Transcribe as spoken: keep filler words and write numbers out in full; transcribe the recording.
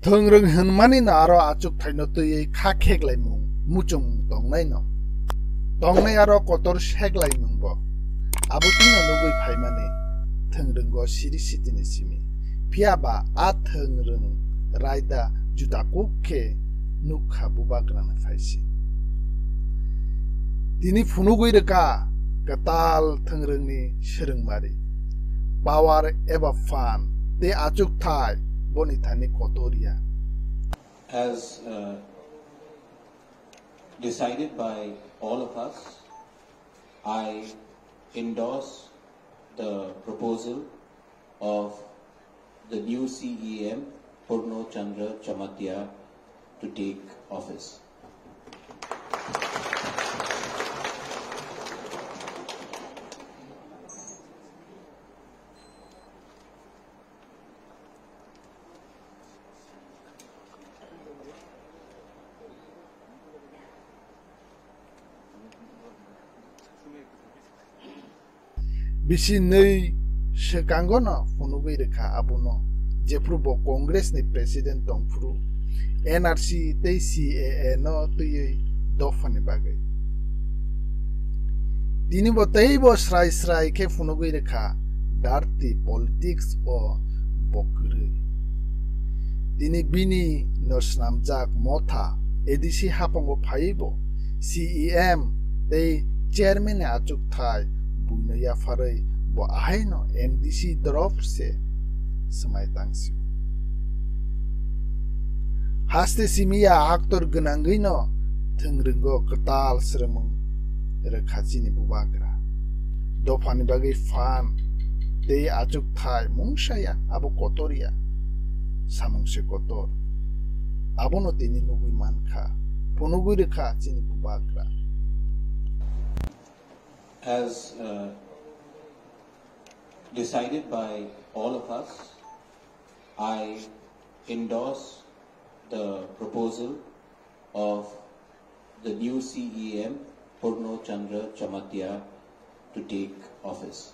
Thwngrwng hwnmani no aro achukthai no twiwi kha kheklaimung muchungmung tongnai no. Tongnai aro kotor seklaimung bo. Abo twi no nugwi phaimani thwngrwng go siri sitini simi. Phiya ba a thwngrwng raida juda kuk khe nukha bubagra no phaisi. Tini phunugwi rwkha kwtal thwngrwngni swrwngmari. Power eba phan tei achukthai boni thani kotor ya. As uh, decided by all of us, I endorse the proposal of the new C E M, Purno Chandra Jamatia, to take office. Bisi nwi swkango no phunugwi rwkha abono, jephru bo Congress ni president tongphuru N R C tei C A A no twiwi dophani bagwi. Tini bo tei bo srai srai khe phunugwi rwkha, dirty politics o bo kwrwi. Tini bini no snamjak motha A D C hapango phaiwi bo C E M tei chairman ni achukthai buino yapharwi bo ahaino M D C drop se swmai tangsio. Haste simi ya aktor gwnangwi no thwngrwngo kwtal swrwngmung rwkha chini bubagra. Dophani bagwi phan tei achukthai mungsa ya abo kotor ya. Samung se kotor. Abono tini nugwi mankha. Phunugwi rwkha chini bubagra. As uh, decided by all of us, I endorse the proposal of the new C E M, Purno Chandra Jamatia, to take office.